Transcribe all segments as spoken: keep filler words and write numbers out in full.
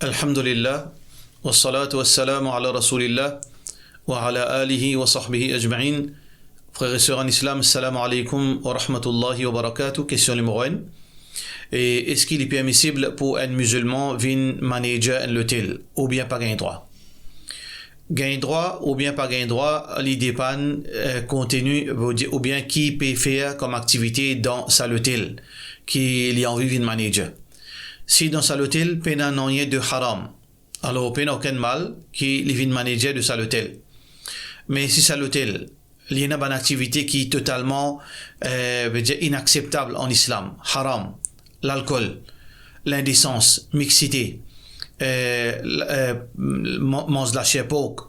Alhamdulillah, wassalatu wassalamu ala Rasoulillah, wa ala alihi wa sahbihi ajmain. Frer e ser an Islam, salam aleykoum wa rahmatullahi wa barakatuh. Kestion nimero enn. E eski li permisib pou enn mizilman vinn manager enn lotel, oubien pa gagn drwa? Gagn drwa oubien pa gagn drwa, li depann, eh, konteni, oubien ki pe fer kom aktivite dan sa lotel ki li anvi vinn manager. Si dan sa lotel pena nanye de haram, alor pena okenn mal ki li vinn manager de sa lotel. Me si sa lotel li ena bann aktivite ki totalman, eh, vedir inakseptab an Islam, haram, lalkol, lindesans, mixite, eh, l-, eh, man-, manz laser pork,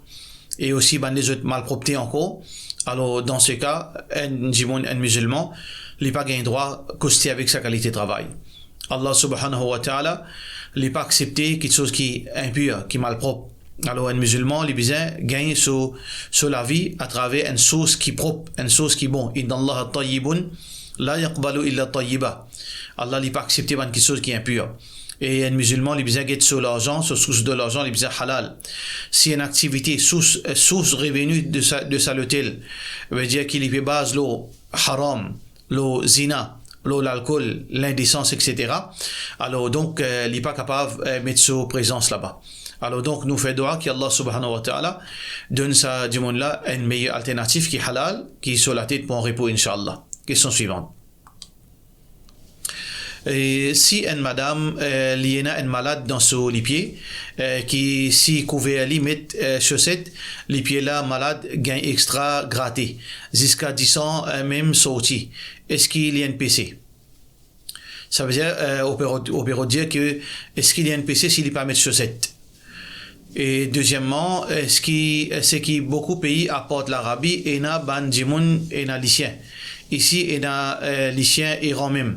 e osi bann lezot malpropte ankor, alor dan se ka, enn dimoun, enn mizilman, li pa gagn drwa koste avek sa kalite travay. Allah subhanahu wa ta'ala, li pa aksepte kiksoz ki inpir, ki malprop. Alor, enn mizilman, li bizin gagn so, so lavi atraver enn sours ki prop, enn sours ki bon. Inna Allaha tayyibun, la yaqbalu illa tayyiba. Allah, li pa aksepte bann kiksoz ki inpir. E enn mizilman, li bizin get so larzan, so sours de larzan, li bizin halal. Si enn aktivite, sours, sours reveni de sa, de sa lotel, vedir ki li pe baz lor haram, lor zina, lor lalkol, lindesans, et cetera. Alor, donk, eh, li pa kapav, eh, met so prezans laba. Alor, donk, nou fer dwa ki Allah subhanahu wa ta'ala donn sa dimoun la enn meyer alternatif ki halal, ki so latet pou an repo, inshallah. Kestion swivan. E si enn madam, eh, li ena enn malad dan so lipie, eh, ki si kouver li met, eh, soset, lipie la malad, gagn extra grate, ziska disan, eh, mem sorti, eski li enn pese? Savedir, eh, ou pe rod-, ou pe rod dir ki eski li enn pese si li pa met soset? E dezieman, eski, seki boukou pei apar Larabi, ena bann dimoun ena lisien. Isi ena, eh, lisien eran mem.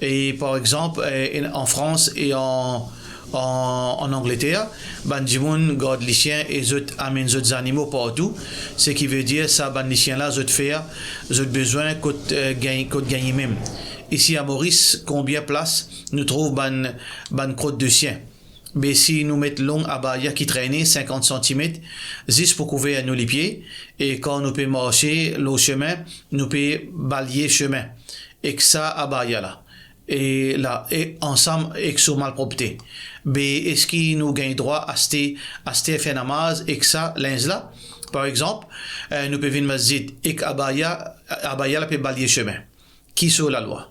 E par exanp, eh, en, an Frans e an, an, an Angleter, bann dimoun gard lisien e zot amenn zot zanimo partou, seki vedir sa bann lisien la, zot fer, zot bizin kot, eh, gagn, kot gagne mem. Isi a Moris, konbien plas nou trouv bann, bann krot de sien? Be si nou met long abaya ki trene sinkant santimet zis pou kouver nou lipie, e kan nou pe marse lor sime, nou pe balye sime ek sa abaya la, e la, e ansam ek so malpropte. Be eski nou gagn drwa aste, aste fer namaz ek sa linz la? Par exanp, eh, nou pe vinn masjid ek abaya, abaya la pe balye sime. Ki so lalwa?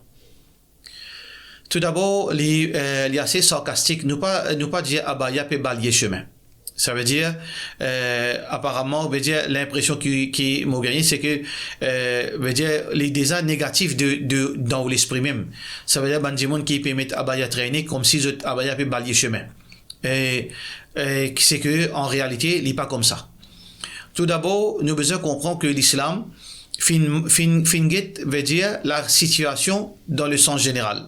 Toudabor, li, eh, li ase sarkastik. Nou pa, nou pa dir abaya pe balye sime. Savedir, eh, aparaman, vedir, linpresion ki, ki mo gagne, seki, eh, vedir, li deza negatif de, de, dan ou lespri mem. Savedir, bann dimoun ki pe met abaya trene, koumsi zot abaya pe balye sime. E, e seki, an realite, li pa koumsa. Toudabor, nou bizin konpran ki Lislam finn, finn, finn get, vedir, lasitiasion dan lesans zeneral.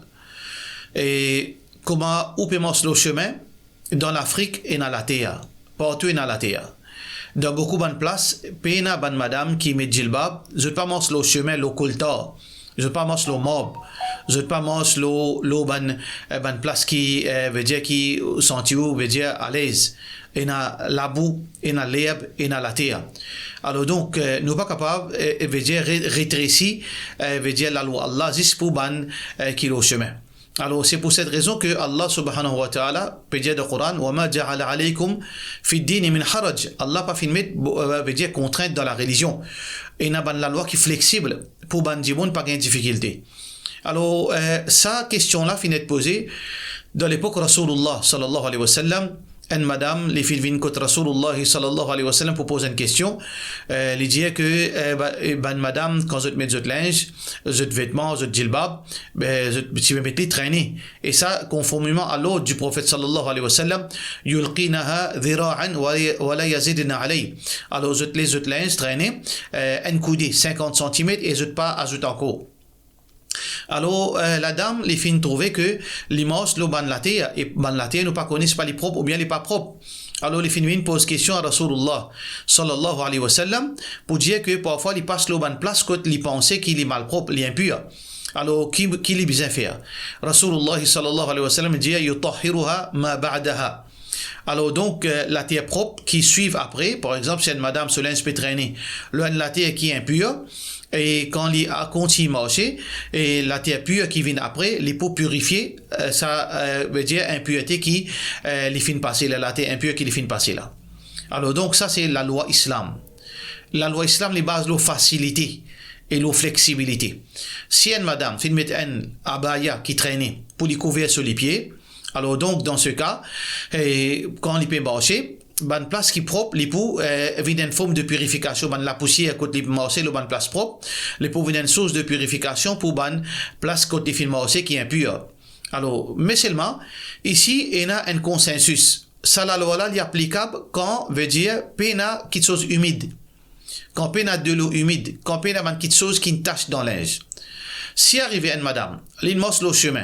E kouma ou pe mars lor sime, dan Lafrik ena later, partou ena later. Dan boukou bann plas, pena bann madam ki met jilbab, zot pa mars lor sime, lor koltar, zot pa mars lor marb, zot pa mars lor, lor bann, eh, bann plas ki, eh, vedir ki santi ou, vedir alez. Ena labou, ena lerb, ena later. Alor donk, eh, nou pa kapav, eh, vedir re-, retresi, eh, vedir lalwa Allah zis pou bann, eh, ki lor sime. Alor, se pou set rezon ki Allah subhanahu wa ta'ala pe dir dan Koran, "Wa ma ja'ala alaykum fi dini min haraj." Allah pa finn met, bo-, eh, vedir kontrint dan larelizion. Ena bann lalwa ki fleksib pou bann dimoun pa gagn difikilte. Alor, eh, sa kestion la finn et poze dan lepok Rasoulillah sallallahu alayhi wa sallam. Enn madam, li finn vinn kot Rasoulillah sallallahu alayhi wa sallam pou poz enn kestion. Eh, li dir ki, eh, ba-, eh, bann madam, kan zot met zot linz, zot vetman, zot jilbab, be, zot ti pe met li trene. E sa, konformeman a lord di Profet sallallahu alayhi wa sallam, "Yulqinaha dhira'an wa, wa la yazidna alay." Alor, zot les zot linz trene, eh, enn koude, sinkant santimet, e zot pa azout ankor. Alor, eh, ladam, li finn trouve ki li mars lor bann later, e bann later, nou pa kone si pa li prop oubien li pa prop. Alor, li finn vinn poz kestion a Rasoulillah sallallahu alayhi wa sallam, pou dir ki parfwa li pas lor bann plas kot li panse ki li malprop, li inpir. Alor, ki, ki li bizin fer? Rasoulillah sallallahu alayhi wa sallam dir, "Yutahhiruha ma ba'daha." Alor donk, eh, later prop ki swiv apre, par exanp, si enn madam so linz pe trene lor enn later ki inpir, e kan li a kontign marse, e later pir ki vinn apre, li pou pirifie, eh, sa, eh, vedir inpirte ki, eh, li finn pase la, later inpir ki li finn pase la. Alor donk, sa se lalwa Islam. Lalwa Islam, li baz lor fasilite e lor fleksibilite. Si enn madam finn met enn abaya ki trene pou li kouver so lipie, alor donk, dan se ka, eh, kan li pe marse, bann plas ki prop, li pou, eh, vinn enn form de pirifikasion, bann lapousier kot li marse lor bann plas prop, li pou vinn enn sours de pirifikasion pou bann plas kot li finn marse ki inpir. Alor, me selman, isi, ena enn konsensis. Sa lalwa la, li aplikab kan, vedir, pena kiksoz imid. Kan pena delo imid, kan pena bann kiksoz ki tas dan linz. Si arive enn madam, li mars lor sime,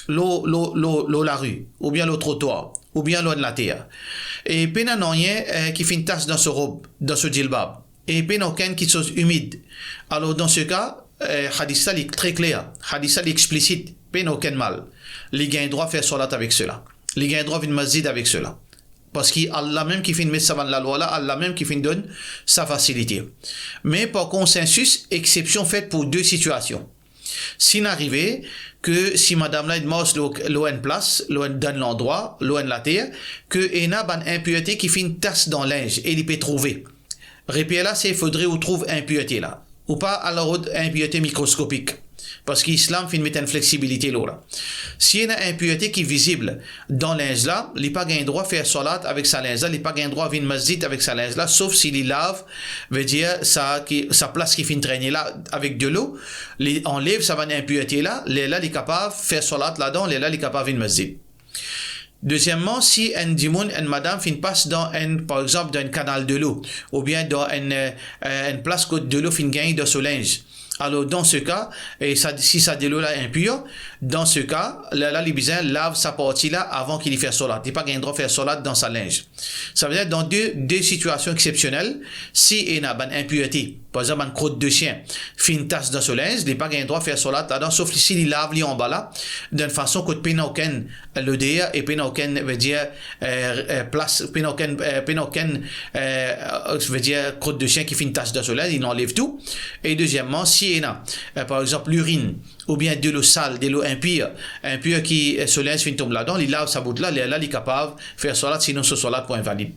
lor, lor, lor, lor lari, oubien lor trotwar, oubien lor enn later, e pena nanye, eh, ki finn tas dan so rob, dan so jilbab, e pena okenn kiksoz imid, alor dan se ka, eh, hadis la li tre kler, hadis la li explisit, pena okenn mal. Li gagn drwa fer swalat avek sela. Li gagn drwa vinn masjid avek sela. Parski Allah mem ki finn met sa bann lalwa la, Allah mem ki finn donn sa fasilite. Me par konsensis, exsepsion fet pou de sitiasion. Si inn arive ke si madam la inn mars lor, lor enn plas, lor enn, dan enn landrwa, lor enn later, ke ena bann inpirte ki finn tas dan linz e li pe trouve. Reper la, se fodre ou trouv inpirte la. Ou pa al rod inpirte mikroskopik. Parski Islam finn met enn fleksibilite lor la. Si ena inpirte ki vizib dan linz la, li pa gagn drwa fer swalat avek sa linz la, li pa gagn drwa vinn masjid avek sa linz la, sof si li lav, vedir sa ki, sa plas ki finn trene la avek delo, li anlev sa bann inpirte la, lerla li kapav fer swalat ladan, lerla li kapav vinn masjid. Dezieman, si enn dimoun, enn madam finn pas dan enn, par exanp, dan enn kanal delo, oubien dan enn, eh, enn plas kot delo finn gagn dan so linz, alor dan se ka, e sa, si sa delo la inpir, dan se ka, lerla li bizin lav sa parti la avan ki li fer swalat. Li pa gagn drwa fer swalat dan sa linz. Savedir, dan de, de sitiasion exsepsionel, si ena bann inpirte, par exanp, bann krot de sien finn tas dan so linz, li pa gagn drwa fer swalat ladan, sof si li lav li anba la, dan enn fason kot pena okenn loder e pena okenn, vedir, eh, eh, plas, pena okenn, eh, pena okenn, eh, vedir krot de sien ki finn tas dan so linz, li anlev tou. E dezieman, si ena, eh, par exanp, lirinn, oubien delo sal, delo inpir, inpir ki, eh, so linz finn tom ladan, li lav sa bout la, lerla li kapav fer swalat, sinon so swalat pou invalid.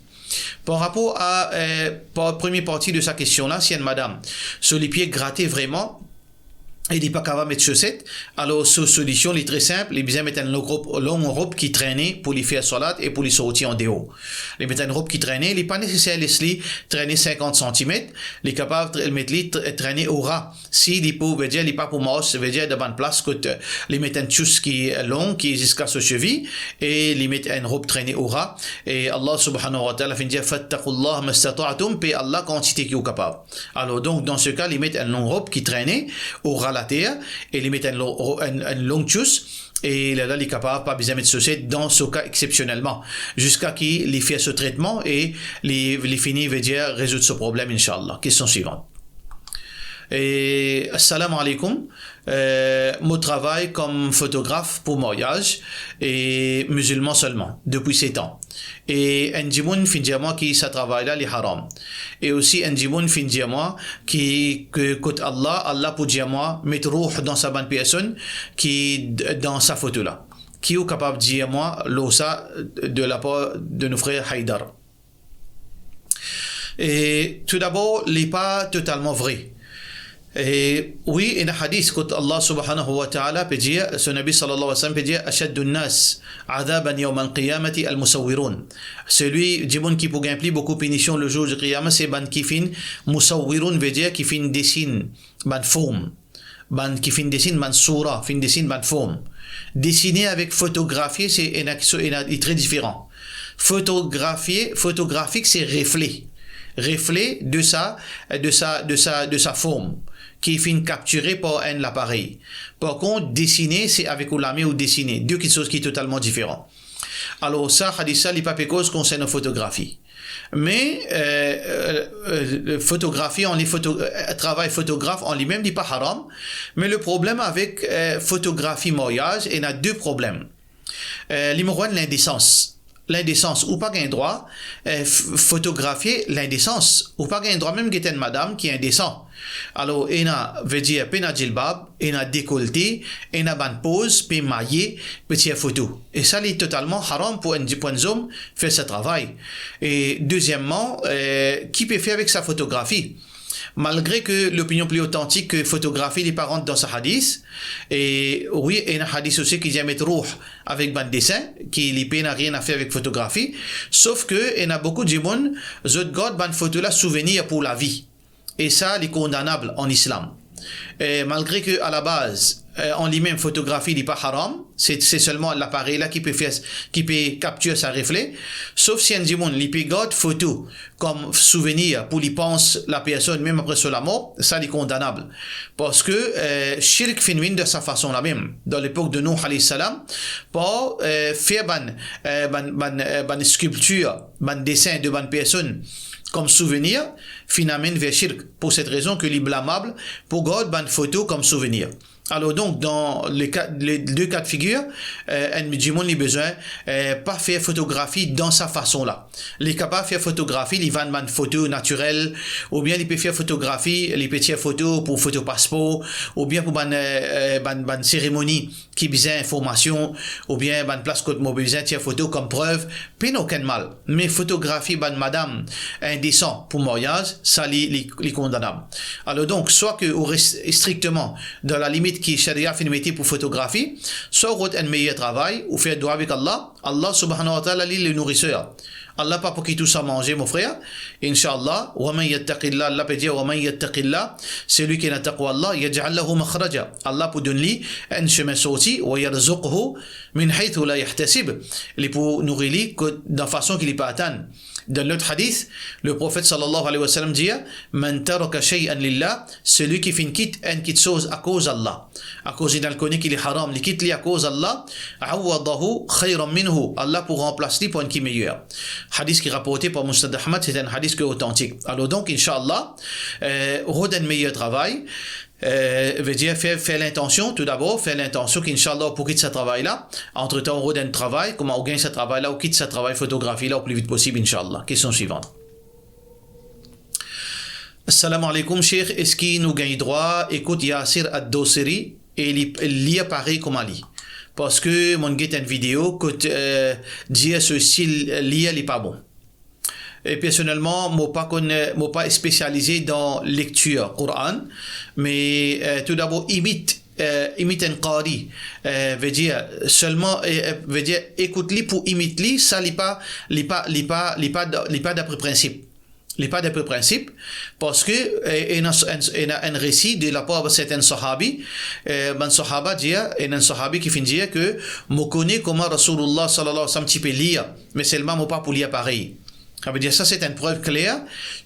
Par rapor a, eh, par, premie parti de sa kestion la, si enn madam, so lipie grate vreman, e li pa kapav met soset, alor so solision li tre sinp, li bizin met enn long rob, long rob ki trene pou li fer swalat e pou li sorti andeor. Li met enn rob ki trene, li pa neseser les li trene sinkant santimet, li kapav tre-, met li tre-, trene o ra. Si li pou, vedir, li pa pou mars, vedir, dan bann plas kot, eh, li met enn tous ki long, ki ziska so sevi, e li met enn rob trene o ra. E Allah subhanahu wa ta'ala finn dir, "Fattaqullaha mastata'tum", pe Allah kantite ki ou kapav. Alor donk, dan se ka, li met enn long rob ki trene o ra later, e li met enn lo-, enn, enn long tous, e lerla li kapav pa bizin met soset dan so ka exsepsionelman, ziska ki li fer so tretman e li, li fini, vedir, rezoud so problem, inshallah. Kestion swivan. E, Assalamu alaikum. Euh, mo travay kom fotograf pou maryaz e mizilman selman, depi set an. E enn dimoun finn dir mwa ki sa travay la, li haram. E osi enn dimoun finn dir mwa ki, ke kot Allah, Allah pou dir mwa met rouh dan sa bann personn ki d-, dan sa foto la. Ki ou kapav dir mwa lor sa de lapar de nou frer Haydar? E toudabor, li pa totalman vre. E wi, ena hadis kot Allah subhanahu wa ta'ala pe dir, so Nabi sallallahu alayhi wa sallam pe dir, "Ashaddun nas adhaban yawmal qiyamati al-musawwirun." Selwi, dimoun ki pou gagn pli boukou pinision le jour du qiyamah, se bann ki finn, musawwirun vedir ki finn desinn bann form. Bann ki finn desinn bann soura, finn desinn bann form. Desine avek fotografie, se ena, ena, li tre diferan. Fotografie, fotografik, se refle. Refle de sa, de sa, de sa, de sa form ki finn kaptire par enn laparey. Par kont, desine, se avek ou lame ou desine. De kiksoz ki totalman diferan. Alor sa, hadis sa, li pa pe koz konsernan fotografi. Me, euh, euh, euh, fotografi, ann li foto-, euh, travay fotograf an limem, li pa haram. Me le problem avek, euh, fotografi maryaz, ena de problem. Euh, nimero enn, lindesans. lindesans, ou pa gagn drwa, eh, f-, fotografie lindesans. Ou pa gagn drwa mem get enn madam ki indesan. Alor, ena, vedir, pena jilbab, ena dekolte, ena bann poz, pe maye, pe tir foto. E sa, li totalman haram pou enn, pou enn zom fer sa travay. E dezieman, eh, ki pe fer avek sa fotografi? Malgre ke lopinion pli otantik ke fotografi, li pa rant dan sa hadis, e wi, ena hadis osi ki dir met rouh avek bann desen, ki li pena nanye a fer avek fotografi, sof ke ena boukou dimoun, zot gard bann foto la souvenir pou lavi. E sa, li kondanab an islam. E malgre ke a la baz, eh, an limem, fotografi, li pa haram, se, se selman laparey la ki pe fer, ki pe kaptir sa refle, sof si enn dimoun, li pe gard foto kom souvenir pou li pans lapersonn, mem apre so lamor, sa li kondanab. Parski, eh, shirk finn vinn de sa fason la mem. Dan lepok de Nouh alayhi salam, par, eh, fer bann, eh, bann, bann, eh, bann skilptir, bann desen de bann personn kom souvenir, finn amenn ver shirk. Pou set rezon ke li blamab pou gard bann foto kom souvenir. Alor donk, dan le ka, le de ka de figir, eh, enn dimoun li bizin, eh, pa fer fotografi dan sa fason la. Li kapav fer fotografi, li vann bann foto natirel, oubien li pe fer fotografi, li pe tir foto pou foto paspor, oubien pou bann, eh, eh, bann, bann seremoni ki bizin informasion, oubien bann plas kot mo bizin tir foto kom prev, pena okenn mal. Me fotografi bann madam indesan pou maryaz, sa li, li, li kondanab. Alor donk, swa ke ou res strikteman dan lalimit ki sharia finn mete pou fotografi, swa ou rod enn meyer travay, ou fer dwa avek Allah, Allah subhanahu wa ta'ala, li le nouriser. Allah pa pou kit ou san manze, mo frer. Inshallah, wa man yattaqillah, Allah pe dir, wa man yattaqillah, selwi ki ena taqwa Allah, yaj'al lahu makhraja. Allah pou donn li enn semin sorti, wa yarzuqhu min haythu la yahtasib. Li pou nouri li kot, dan fason ki li pa atann. Dan lot hadis, le Profet sallallahu alayhi wa sallam dir, man taraka shay'an lillah, selwi ki finn kit enn kitsoz akoz Allah, akoz li ena kone ki li haram, li kit li akoz Allah, awwadahu khayran minhu, Allah pou ranplas li par enn ki meyer. Hadis ki raporte par Musnad Ahmad, se enn hadis ki otantik. Alor donk, inshallah, eh, rod enn meyer travay, eh, vedir fer, fer lintansion, toudabor, fer lintansion ki, inshallah, ou pou kit sa travay la. Antretan, ou rod enn travay, kouma ou gagn sa travay la, ou kit sa travay fotografi la o pli vit posib, inshallah. Kestion swivan. Assalamu alaikum, Sheikh. Eski nou gagn drwa ekout Yasir Ad-Dosiri e li, lir parey kouma li? Parski mo get enn video kot, eh, dir so stil lir li pa bon. E personelman, mo pa konn, mo pa spesialize dan lektir Koran, me, eh, toudabor imit, eh, imit enn qari, eh, vedir selman, eh, eh, vedir ekout li pou imit li, sa li pa, li pa, li pa, li pa da-, li pa dapre prinsip. Li pa dapre prinsip, parski, eh, ena, ena, ena enn resi de lapar sertin sahabi, eh, bann sahaba dir, ena enn sahabi ki finn dir ke, mo kone kouma Rasoulullah sallallahu alayhi wa sallam ti pe lir, me selman mo pa pou lir parey. Savedir sa, se enn prev kler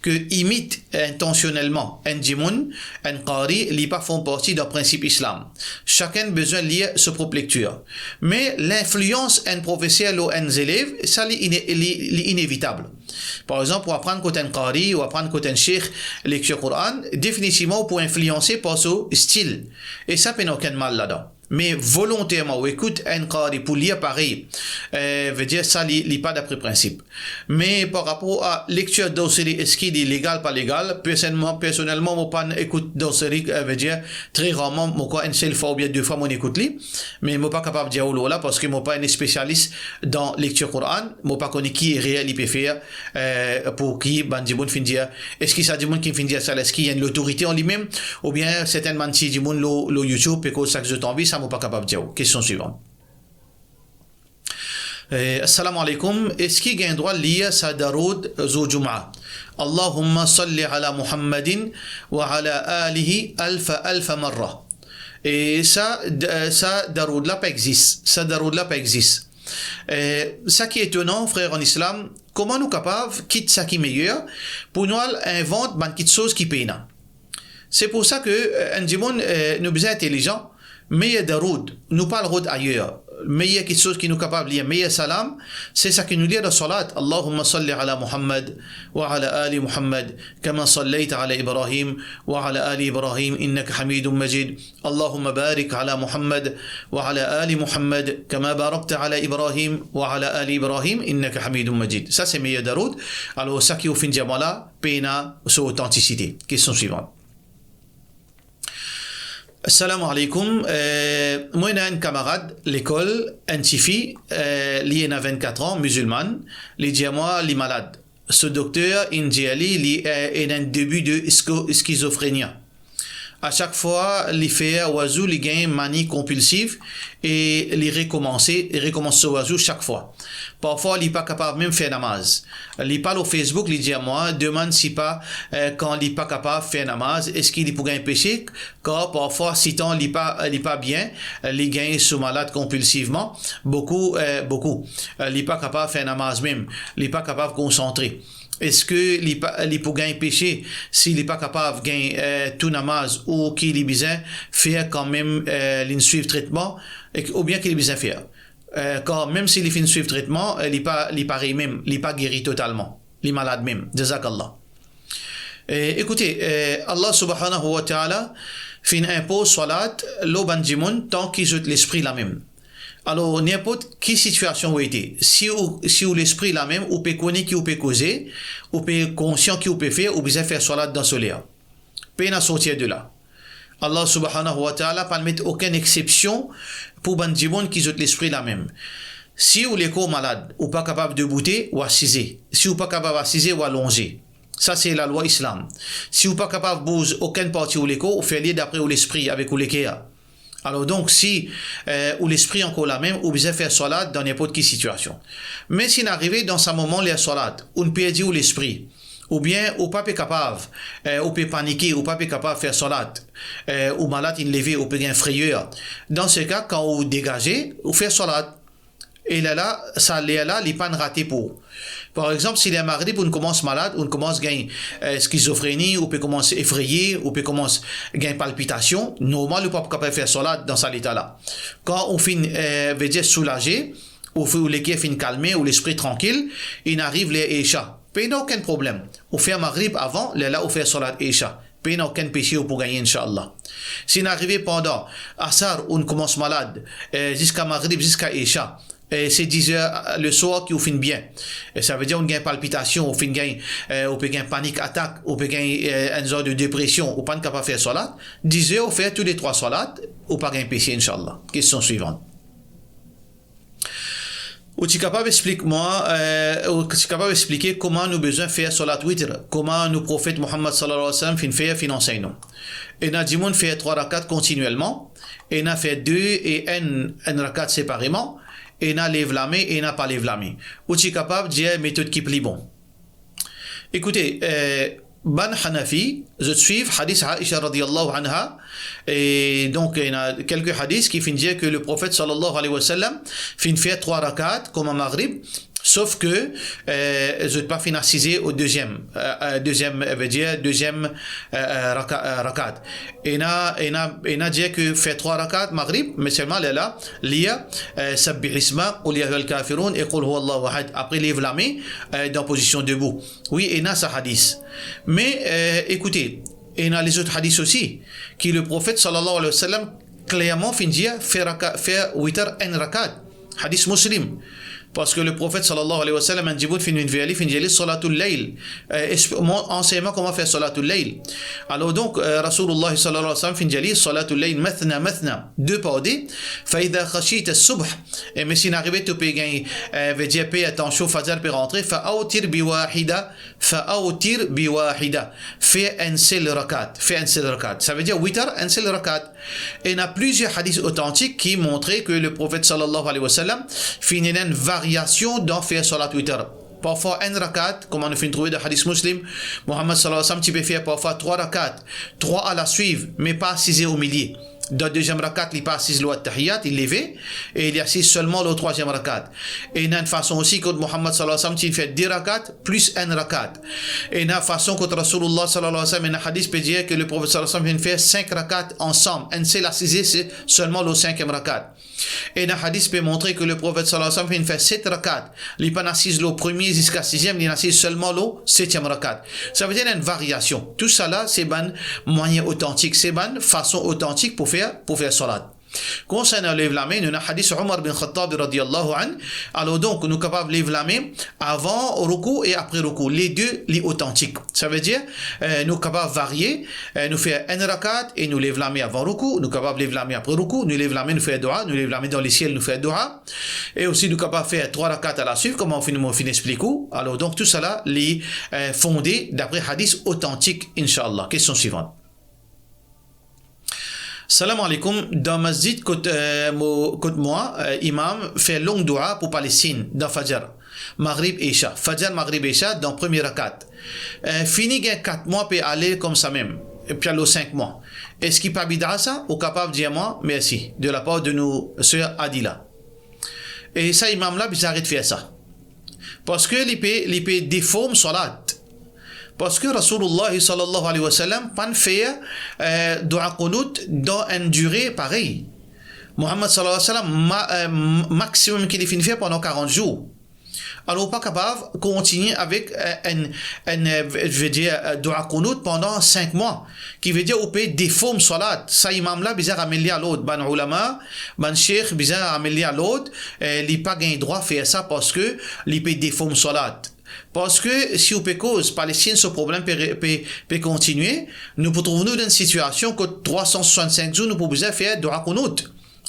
ke imit intansionelman enn dimoun, enn qari, li pa form parti dan prinsip Islam. Sakenn bizin lir so prop lektir. Me linflians enn profeser lor enn zelev, sa li ine-, li, li inevitab. Par exanp, ou aprann kot enn qari, ou aprann kot enn sheikh lektir Koran, definitivman ou pou inflianse par so stil. E sa pena okenn mal ladan. Me volonterman ou ekout enn qari pou lir parey, eh, vedir sa li, li pa dapre prinsip. Me par rapor a lektir Dosiri, eski li legal, pa legal, personelman, personelman, mo pa'nn ekout Dosiri, eh, vedir, tre rarman, mo krwar enn sel fwa oubien de fwa mo'nn ekout li. Me mo pa kapav dir ou lor la, parski mo pa enn spesialis dan lektir Koran, mo pa kone ki erer li pe fer, eh, pou ki bann dimoun finn dir, eski sa dimoun ki finn dir sa la, eski li enn lotorite an limem, oubien sertin bann ti dimoun lor, lor YouTube, pe koz sa ki zot anvi, sa mo pa kapav dir ou. Kestion swivan. Eh, assalamu alaikum. Eski gagn drwa lir sa daroud zour Jumma? Allahumma salli ala Muhammadin wa ala alihi alfa, alfa marra. E sa, d-, eh, sa daroud la pa exis. Sa daroud la pa exis. Eh, sa ki etonan, frer an Islam, kouma nou kapav kit sa ki meyer pou nou al invant bann kitsoz ki pena? Se pou sa ke, eh, enn dimoun, eh, nou bizin intelizan, Meyer daroud, nou pa al rod ayer. Meyer kiksoz ki nou kapav lir, meyer salam, se sa ki nou lir dan salat. Allahumma salli ala Muhammad wa ala ali Muhammad, kama sallayta ala Ibrahim wa ala ali Ibrahim, innaka Hamidum Majid. Allahumma barik ala Muhammad wa ala ali Muhammad, kama barakta ala Ibrahim wa ala ali Ibrahim, innaka Hamidum Majid. Sa se meyer daroud. Alor, sa ki ou finn dir mwa la, pena so otantisite. Kestion swivan. Assalamu alaikum. Eh, mwa ena enn kamarad lekol, enn tifi, eh, li ena vennkat an, mizilmann, li dir mwa li malad. So dokter inn dir li, li, eh, ena enn debi de skizo-, skizofrenia. A sak fwa li fer wazou, li gagn mani konpilsiv e li rekomanse, li rekomans so wazou sak fwa. Parfwa li pa kapav mem fer namaz. Li pa lor Facebook, li dir mwa, demann si pa, eh, kan li pa kapav fer namaz, eski li pou gagn pese, kar parfwa sitan li pa, li pa bien, li gagn so malad konpilsivman, boukou, eh, boukou. Eh, li pa kapav fer namaz mem, li pa kapav konsantre. Eski li pa, li pou gagn pese si li pa kapav gagn, eh, tou namaz, ou ki li bizin fer kanmem, eh, linn swiv tretman, ek-, oubien ki li bizin fer? Eh, kan mem si li finn swiv tretman, eh, li pa, li parey mem, li pa geri totalman, li malad mem. Jazakallah. Eh, ekoute, eh, Allah subhanahu wa ta'ala finn inpoz salat lor bann dimoun tan ki zot lespri la mem. Alor, ninport ki sitiasion ou ete, si ou, si ou lespri la mem, ou pe kone ki ou pe koze, ou pe konsian ki ou pe fer, ou bizin fer salat dan so ler. Pena sortir de la. Allah subhanahu wa ta'ala pa met okenn exsepsion pou bann dimoun ki zot lespri la mem. Si ou lekor malad, ou pa kapav deboute, ou asize. Si ou pa kapav asize, ou alonze. Sa se lalwa Islam. Si ou pa kapav bouz okenn parti ou lekor, ou fer li dapre ou lespri avek ou leker. Alor donk, si, eh, ou lespri ankor la mem, ou bizin fer salat dan ninport ki sitiasion. Me si inn arive dan sa moman ler salat, ou'nn perdi ou lespri, oubien ou pa pe kapav, eh, ou pe panike, ou pa pe kapav fer salat, eh, ou malad inn leve, ou pe gagn freyer, dan se ka, kan ou degaze, ou fer salat. E lerla, sa lerla, li pa'nn rate pou ou. Par exanp, si ler Magrib, ou'nn koumans malad, ou'nn koumans gagn, eh, skizofreni, ou pe koumans efreye, ou pe koumans gagn palpitasion, normal ou pa pou kapav fer salat dan sa leta la. Kan ou finn, eh, vedir soulaze, ou fi-, ou leker finn kalme, ou lespri trankil, inn ariv ler Isha. Pena okenn problem. Ou fer Magrib avan, lerla ou fer salat Isha. Pena okenn pese ou pou gagne, inshallah. Si inn arive pandan Asar, ou'nn koumans malad, eh, ziska Magrib, ziska Isha, eh, se diz er, eh, leswar ki ou finn bien. Eh, savedir ou'nn gagn palpitasion, ou finn gagn, eh, ou pe gagn panik atak, ou pe gagn, eh, enn zar de depresion, ou pa'nn kapav fer salat. Diz er ou fer tou le trwa salat, ou pa gagn pese, inshallah. Kestion swivan. Ou ti kapav explik mwa, eh, ou ti kapav explike kouma nou bizin fer salat witr, kouma nou Profet Muhammad sallallahu alayhi wa sallam finn fer, finn ansegn nou. Ena dimoun fer trwa rakat kontinielman, ena fer de e enn, enn rakat separeman, ena lev lame, ena pa lev lame. Ou ti kapav dir metod ki pli bon. Ekoute, eh, bann Hanafi, zot swiv hadis Aisha radiyallahu anha, e donk, ena kelke hadis ki finn dir ke le Profet sallallahu alayhi wa sallam finn fer trwa rakat kouma Magrib, sof ke, eh, zot pa finn asize o deziem, eh, eh, deziem, eh, vedir deziem, eh, eh, raka-, eh, rakat. Ena, ena, ena dir ke fer trwa rakat Magrib, me selman lerla, lir, eh, Sabbih isma, Qul ya ayyuhal kafirun e Qul huwallahu ahad. Apre lev lame, eh, dan pozision debou. Wi, ena sa hadis. Me, eh, ekoute, ena lezot hadis osi, ki le Profet sallallahu alayhi wa sallam klerman finn dir, fer raka-, fer witr enn rakat. Hadis Muslim. Parski le Profet sallallahu alayhi wa sallam, enn dimoun finn vinn ver li, finn dir li, salatul layl. Eh, expli-, mwa, ansegn mwa kouma fer salatul layl. Alor donk, eh, Rasoulullah sallallahu alayhi wa sallam finn dir li, salatul layl mathna mathna, de par de, fa idha khashita subh, e me si inn arive to pe gagn, eh, vedir pe, atansion, fajar pe rantre, fa awtir bi wahida, fa awtir bi wahida, fer enn sel rakat, fer enn sel rakat. Savedir witr, enn sel rakat. Ena plizier hadis otantik ki montre ke le Profet sallallahu alayhi wa sallam finn ena enn variasion dan fer salat witr. Parfwa enn rakat, kouma nou finn trouve dan hadis Muslim, Muhammad sallallahu alayhi wa sallam ti pe fer parfwa trwa rakat, trwa alaswiv, me pa asize omilie. Dan deziem rakat, li pa asiz lor attahiyat, li leve, e li asiz selman lor trwaziem rakat. E ena enn fason osi kot Muhammad sallallahu alayhi wa sallam ti fer de rakat plis enn rakat. E ena fason kot Rasoulullah sallallahu alayhi wa sallam, ena hadis pe dir ke Leprofet sallallahu alayhi wa sallam finn fer sink rakat ansam, enn sel asize se selman lor sinkiem rakat. Ena hadis pe montre ke Leprofet sallallahu alayhi wa sallam finn fer set rakat, li pa'nn asiz lor premie ziska siziem, li asiz selman lor setiem rakat. Savedir enn variasion. Tousala se bann mwayin otantik, se bann fason otantik pou fer, pou fer salat. Konsernan lev lame, nou ena hadis Omar bin Khattab radiyallahu anhu. Alor donk, nou kapav lev lame avan roukou e apre roukou. Lede, li otantik. Savedir, eh, nou kapav varie, eh, nou fer enn rakat e nou lev lame avan roukou, nou kapav lev lame apre roukou, nou lev lame, nou fer doua, nou lev lame dan lesiel, nou fer doua. E osi nou kapav fer trwa rakat alaswit, kouma mo finn, mo finn explik ou. Alor donk, tousala, li, eh, fonde dapre hadis otantik, inshallah. Kestion swivan. Salam aleykoum. Dan masjid kot, eh, mo, kot mwa, eh, imam fer long doua pou Palestine dan Fajr, Maghrib, Isha. Fajr, Maghrib, Isha dan premie rakat. Eh, fini gagn kat mwa pe ale koumsa mem, pe al lor sink mwa. Eski pa bida sa? Ou kapav dir mwa? Mersi. De lapar de nou ser Adila. E sa imam la bizin aret fer sa. Parski li pe, li pe deform salat. Parski Rasoulullah sallallahu alayhi wa sallam pa'nn fer, eh, doua qunut dan enn dire parey. Muhammad sallallahu alayhi wa sallam, ma-, eh, maximum ki li finn fer pandan karant zour. Alor, ou pa kapav kontigne avek, eh, enn, enn, eh, ve-, vedir, eh, doua qunut pandan sink mwa. Ki vedir ou pe deform salat. Sa imam la bizin ramenn li alord. Bann oulama, bann sheikh bizin ramenn li alord, eh, li pa gagn drwa fer sa parski li pe deform salat. Parski si ou pe koz, Palestine so problem pe re-, pe, pe kontigne, nou pou trouv nou dan enn sitiasion kot trwa san swasant-sink zour nou pou bizin fer doua qunut.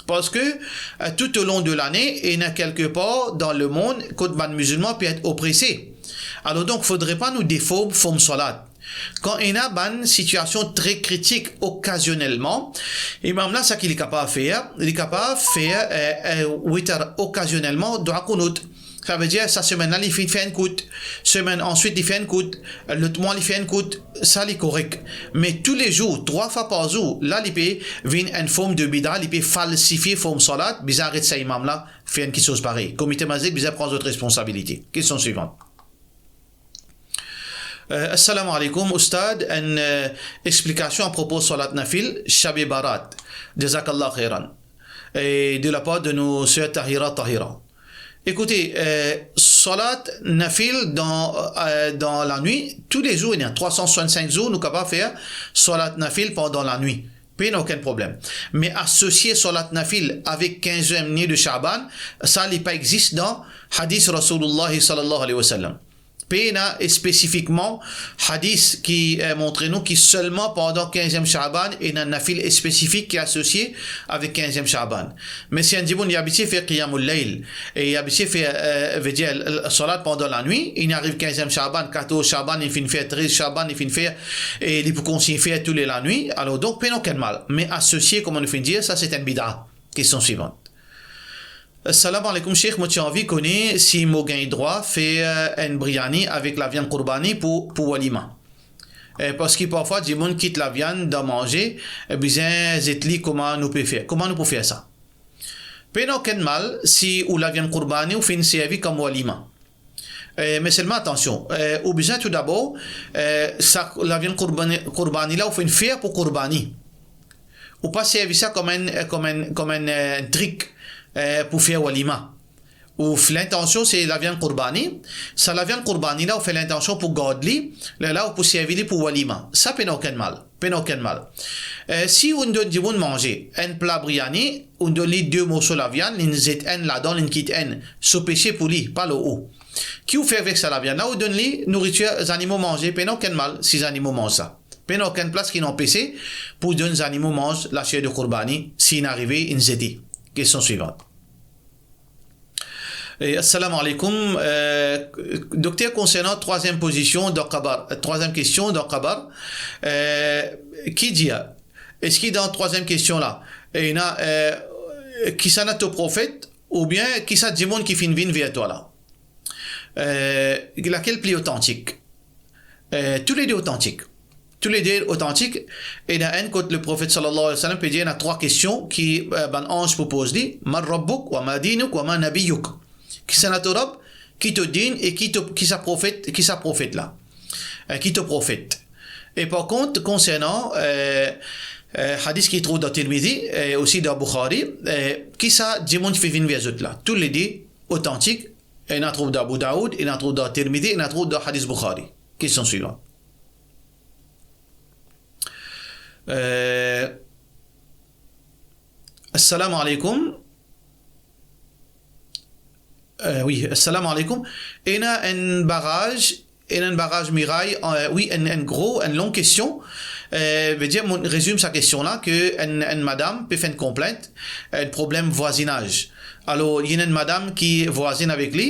Parski, eh, tou o lon de lane, ena kelke par dan lemond kot bann mizilman pe et oprese. Alor donk, fodre pa nou deform form salat. Kan ena bann sitiasion tre kritik okazionelman, imam la, seki li kapav fer, li kapav fer, eh, eh, witr okazionelman, doua qunut. Savedir, sa semenn la, li finn fer enn kout. Semenn answit, li fer enn kout. Lot mwa, li fer enn kout. Sa, li korek. Me toulezour, trwa fwa par zour, la, li pe vinn enn form de bida, li pe falsifie form salat, bizin aret sa imam la fer enn kiksoz parey. Komite masjid bizin pran zot responsabilite. Kestion swivan. Eh, assalamu alaikum, Oustad, enn, eh, explikasion apropo salat nafil, Shab-e-Barat. Jazakallah khairan. E de lapar de nou ser Tahira Tahira. Ekoute, eh, salat nafil dan, eh, dan lanwit, toulezour, ena trwa san swasant-sink zour, nou kapav fer salat nafil pandan lanwit. Pena okenn problem. Me asosie salat nafil avek kinziem nwi de Shaaban, sa li pa existe dan hadis Rasoulullah sallallahu alayhi wa sallam. Pena spesifikman hadis ki, eh, montre nou ki selman pandan kinziem Shaaban, ena nafil spesifik ki asosie avek kinziem Shaaban. Me si enn dimoun li abitie fer Qiyamul Layl, e li abitie fer, eh, vedir, l-, l-, salat pandan lanwit, li ariv kinziem Shaaban, katorz Shaaban, li finn fer, trez Shaaban, li finn fer, e li pou kontign fer tou le lanwit, alor donk, pena okenn mal. Me asosie, kouma nou finn dir, sa se enn bida. Kestion swivan. Salam alaikum, Sheikh, mo ti anvi kone si mo gagn drwa fer enn briani avek laviann kourbani pou, pou walima. Eh, parski parfwa dimoun kit laviann dan manze, eh, bizin zet li, kouma nou pe fer? Kouma nou pou fer sa? Pena okenn mal si ou laviann kourbani ou finn servi kom walima. Eh, me selman atansion, eh, ou bizin toudabor, eh, sa laviann kourbani, kourbani la ou finn fer pou kourbani. Ou pa servi sa kom enn, eh, kom enn, kom enn, eh, trik, eh, pou fer walima. Ou f-, lintansion se laviann kourbani. Sa laviann kourbani la, ou fer lintansion pou gard li, lerla ou pou servi li pou walima. Sa pena okenn mal. Pena okenn mal. Eh, si ou donn dimoun manze enn pla briani, ou donn li de morso laviann, li zet enn ladan, li kit enn, so pese pou li, pa lor ou. Ki ou fer avek sa laviann la? Ou donn li nouritir zanimo manze, pena okenn mal si zanimo manz sa. Pena okenn plas ki anpese pou donn zanimo manz laser de kourbani, si inn arive, inn zete. Kestion swivan. Eh, assalamu alaikum. Eh, dokter, konsernan trwaziem pozision dan kabar, trwaziem kestion dan kabar, eh, ki dir, eski dan trwaziem kestion la, ena, eh, kisannla to profet, oubien kisa dimoun ki finn vinn ver twa la? Eh, lakel pli otantik? Eh, toulede otantik. Toulede otantik. Ena enn kot Leprofet sallallahu alayhi wa sallam pe dir, ena trwa kestion ki, eh, bann anz pou poz li: "Man rabbuk, wa ma dinuk, wa ma nabiyyuk?" Kisannla to Rabb, ki to din e ki to, ki sa profet, ki sa profet la? Eh, ki to profet? E par kont, konsernan, eh, eh, hadis ki trouv dan Tirmizi, eh, osi dan Bukhari, eh, ki sa dimoun ki finn vinn ver zot la? Toulede otantik, ena trouv dan Abu Daoud, ena trouv dan Tirmizi, ena trouv dan hadis Bukhari. Kestion swivan. Eh, Assalamu alaikum. Eh, wi, assalamu alaikum. Ena enn baraz, ena enn baraz miray, eh, wi, enn, enn gro, enn long kestion. Eh, vedir, mo rezim sa kestion la, ke enn, enn madam pe fer enn konplint, enn problem vwazinaz. Alor, ena enn madam ki vwazinn avek li,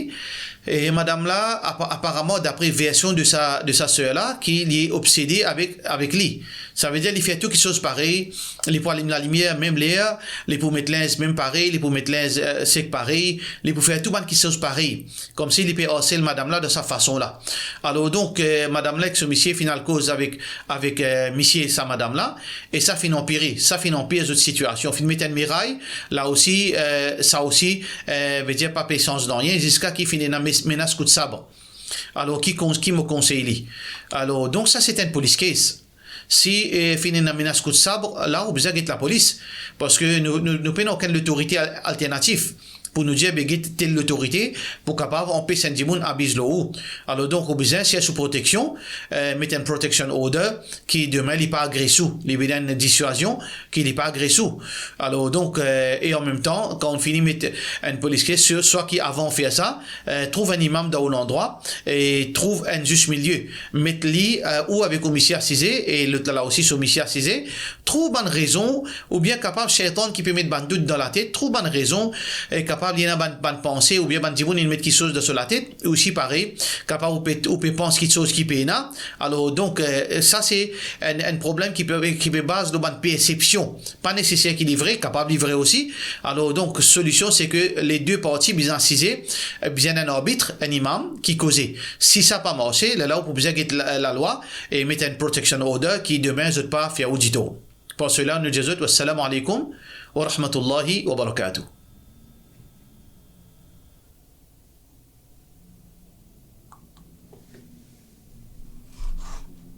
e madam la, apa-, aparaman, dapre version de sa, de sa ser la, ki li obsede avek, avek li. Savedir, li fer tou kiksoz parey, li pou alim lalimier mem ler, li pou met linz mem parey, li pou met linz, eh, sek parey, li pou fer tou bann kiksoz parey, koumsi li pe arsel madam la dan sa fason la. Alor donk, eh, madam la ek so misie finn al koz avek, avek, eh, misie sa madam la, e sa finn anpire, sa finn anpir zot sitiasion, finn met enn miray, la osi, eh, sa osi, eh, vedir pa pe sanz nanye, ziska ki finn ena mes-, menas kout sab. Alor, ki kon-, ki mo konsey li? Alor, donk sa se enn police case. Si, eh, finn ena menas kout sab, la ou bizin get lapolis, parski nou, nou, nou pena okenn lotorite al-, alternatif pou nou dir, be, get tel lotorite pou kapav anpes enn dimoun abiz lor ou. Alor donk, ou bizin sers ou proteksion, eh, met enn protection order ki demin li pa agres ou, li vinn enn diswazion ki li pa agres ou. Alor donk, eh, e an mem tan, kan ou fini met enn police case, swa ki avan ou fer sa, eh, trouv enn imam dan ou landrwa e trouv enn zis milie. Met li, eh, ou avek ou misie asize, e lot la, la osi so misie asize, trouv bann rezon, oubien kapav Seytan ki pe met bann dout dan latet, trouv bann rezon, e kapav li ena bann, bann panse, oubien bann dimoun inn met kiksoz dan so latet, osi parey, kapav ou pe, ou pe pans kiksoz ki pena. Alor donk, eh, sa se enn, enn problem ki pe, ki pe baz lor bann persepsion. Pa neseser ki li vre, kapav li vre osi. Alor donk, solision se ke le de parti bizin asize, eh, bizin enn arbit, enn imam ki koze. Si sa pa marse, lerla ou pou bizin get la, lalwa e met enn protection order ki demin zot pa fer ou ditor. Par sela, nou dir zot, wassalamu alaikum wa rahmatullahi wa barakatuh.